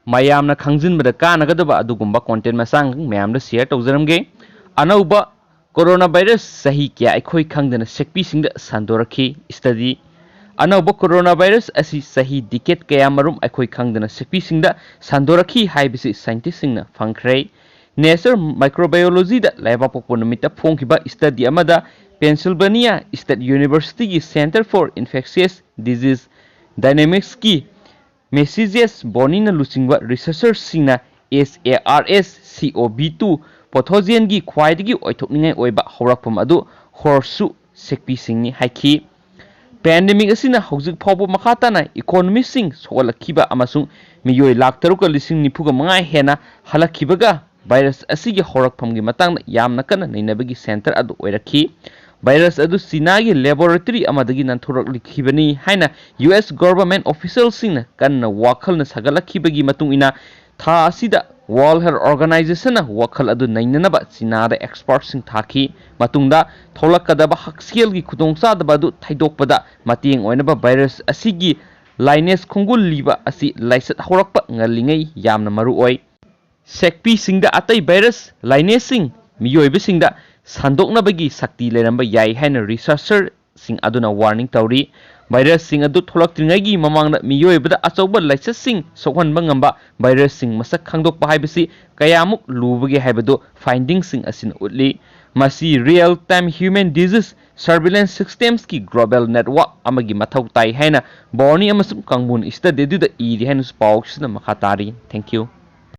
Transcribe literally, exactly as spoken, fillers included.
ꯃꯌꯥꯝꯅ ꯈꯪꯖꯤꯟꯕꯗ ꯀꯥꯟꯅꯒꯗꯕ ꯑꯗꯨꯒꯨꯝꯕ content ꯃꯆꯥ ꯃꯌꯥꯝꯗ share ꯇꯧꯖꯔꯝꯒꯦ꯫ ꯑꯅꯧꯕ coronavirus ꯆꯍꯤ ꯀꯌꯥ ꯑꯩꯈꯣꯏ ꯈꯪꯗꯅ ꯁꯦꯛꯄꯤꯁꯤꯡꯗ ꯁꯟꯗꯣꯔꯛꯈꯤ꯫ Study꯫ ꯑꯅꯧꯕ coronavirus ꯑꯁꯤ ꯆꯍꯤ decade ꯀꯌꯥ ꯃꯔꯨꯝ ꯑꯩꯈꯣꯏ ꯈꯪꯗꯅ ꯁꯦꯛꯄꯤꯁꯤꯡꯗ ꯁꯟꯗꯣꯔꯛꯈꯤ ꯍꯥꯏꯕꯁꯤ scientistꯁꯤꯡꯅ ꯐꯪꯈ꯭ꯔꯦ꯫ Nature Microbiologyꯗ ꯂꯩꯕꯥꯛꯄꯣꯛꯄ ꯅꯨꯃꯤꯠꯇ ꯐꯣꯡꯈꯤꯕ study ꯑꯃꯗ Pennsylvania State Universityꯒꯤ Center for Infectious Disease Dynamicsꯀꯤ Messages Bonnieꯅ ꯂꯨꯆꯤꯡꯕ researcherꯁꯤꯡꯅ SARS-CoV two pathogenꯒꯤ ꯈ꯭ꯋꯥꯏꯗꯒꯤ ꯑꯣꯏꯊꯣꯛꯅꯤꯡꯉꯥꯏ ꯑꯣꯏꯕ ꯍꯧꯔꯛꯐꯝ ꯑꯗꯨ horseshoe ꯁꯦꯛꯄꯤꯁꯤꯡꯅꯤ ꯍꯥꯏꯈꯤ꯫ Pandemic ꯑꯁꯤꯅ ꯍꯧꯖꯤꯛ ꯐꯥꯎꯕ ꯃꯈꯥ ꯇꯥꯅ economyꯁꯤꯡ ꯁꯣꯛꯍꯜꯂꯛꯈꯤꯕ ꯑꯃꯁꯨꯡ ꯃꯤꯑꯣꯏ ꯂꯥꯈ ꯇꯔꯨꯛꯀ ꯂꯤꯁꯤꯡ ꯅꯤꯐꯨꯒ ꯃꯉꯥ ꯍꯦꯟꯅ ꯍꯜꯂꯛꯈꯤꯕꯒ virus ꯑꯁꯤꯒꯤ ꯍꯧꯔꯛꯐꯝꯒꯤ ꯃꯇꯥꯡꯗ ꯌꯥꯝꯅ ꯀꯟꯅ ꯅꯩꯅꯕꯒꯤ center ꯑꯗꯨ ꯑꯣꯏꯔꯛꯈꯤ꯫ Virus ꯑꯗꯨ ꯆꯤꯅꯥꯒꯤ laboratory ꯑꯃꯗꯒꯤ ꯅꯥꯟꯊꯣꯔꯛꯈꯤꯕꯅꯤ ꯍꯥꯏꯅ US government officialꯁꯤꯡꯅ ꯀꯟꯅ ꯋꯥꯈꯜꯅ ꯁꯥꯒꯠꯂꯛꯈꯤꯕꯒꯤ ꯃꯇꯨꯡ ꯏꯟꯅ ꯊꯥ ꯑꯁꯤꯗ World Health Organizationꯅ ꯋꯥꯈꯜ ꯑꯗꯨ ꯅꯩꯅꯅꯕ ꯆꯤꯅꯥꯗ expertꯁꯤꯡ ꯊꯥꯈꯤ꯫ ꯃꯇꯨꯡꯗ ꯊꯣꯛꯂꯛꯀꯗꯕ ꯍꯛꯁꯦꯜꯒꯤ ꯈꯨꯗꯣꯡꯆꯥꯗꯕ ꯑꯗꯨ ꯊꯩꯗꯣꯛꯄꯗ ꯃꯇꯦꯡ ꯑꯣꯏꯅꯕ virus ꯑꯁꯤꯒꯤ lineage ꯈꯣꯡꯒꯨꯜꯂꯤꯕ ꯑꯁꯤ ꯂꯥꯏꯆꯠ ꯍꯧꯔꯛꯄ ꯉꯜꯂꯤꯉꯩ ꯌꯥꯝꯅ ꯃꯔꯨ ꯑꯣꯏ꯫ ꯁꯦꯛꯄꯤꯁꯤꯡꯗ ꯑꯇꯩ virus lineageꯁꯤꯡ ꯃꯤꯑꯣꯏꯕꯁꯤꯡꯗ ꯁꯟꯗꯣꯛꯅꯕꯒꯤ ꯁꯛꯇꯤ ꯂꯩꯔꯝꯕ ꯌꯥꯏ ꯍꯥꯏꯅ researcherꯁꯤꯡ ꯑꯗꯨꯅ warning ꯇꯧꯔꯤ꯫ Virusꯁꯤꯡ ꯑꯗꯨ ꯊꯣꯛꯂꯛꯇ꯭ꯔꯤꯉꯩꯒꯤ ꯃꯃꯥꯡꯗ ꯃꯤꯑꯣꯏꯕꯗ ꯑꯆꯧꯕ ꯂꯥꯏꯆꯠꯁꯤꯡ ꯁꯣꯛꯍꯟꯕ ꯉꯝꯕ virusꯁꯤꯡ ꯃꯁꯛ ꯈꯪꯗꯣꯛꯄ ꯍꯥꯏꯕꯁꯤ ꯀꯌꯥꯃꯨꯛ ꯂꯨꯕꯒꯦ ꯍꯥꯏꯕꯗꯨ findingꯁꯤꯡ ꯑꯁꯤꯅ ꯎꯠꯂꯤ꯫ ꯃꯁꯤ real time human disease surveillance systemsꯀꯤ global network ꯑꯃꯒꯤ ꯃꯊꯧ ꯇꯥꯏ ꯍꯥꯏꯅ Bonnie ꯑꯃꯁꯨꯡ Kangbun study ꯑꯗꯨꯗ ꯏꯔꯤ ꯍꯥꯏꯅꯁꯨ ꯄꯥꯎꯁꯤꯅ ꯃꯈꯥ ꯇꯥꯔꯤ꯫ Thank you꯫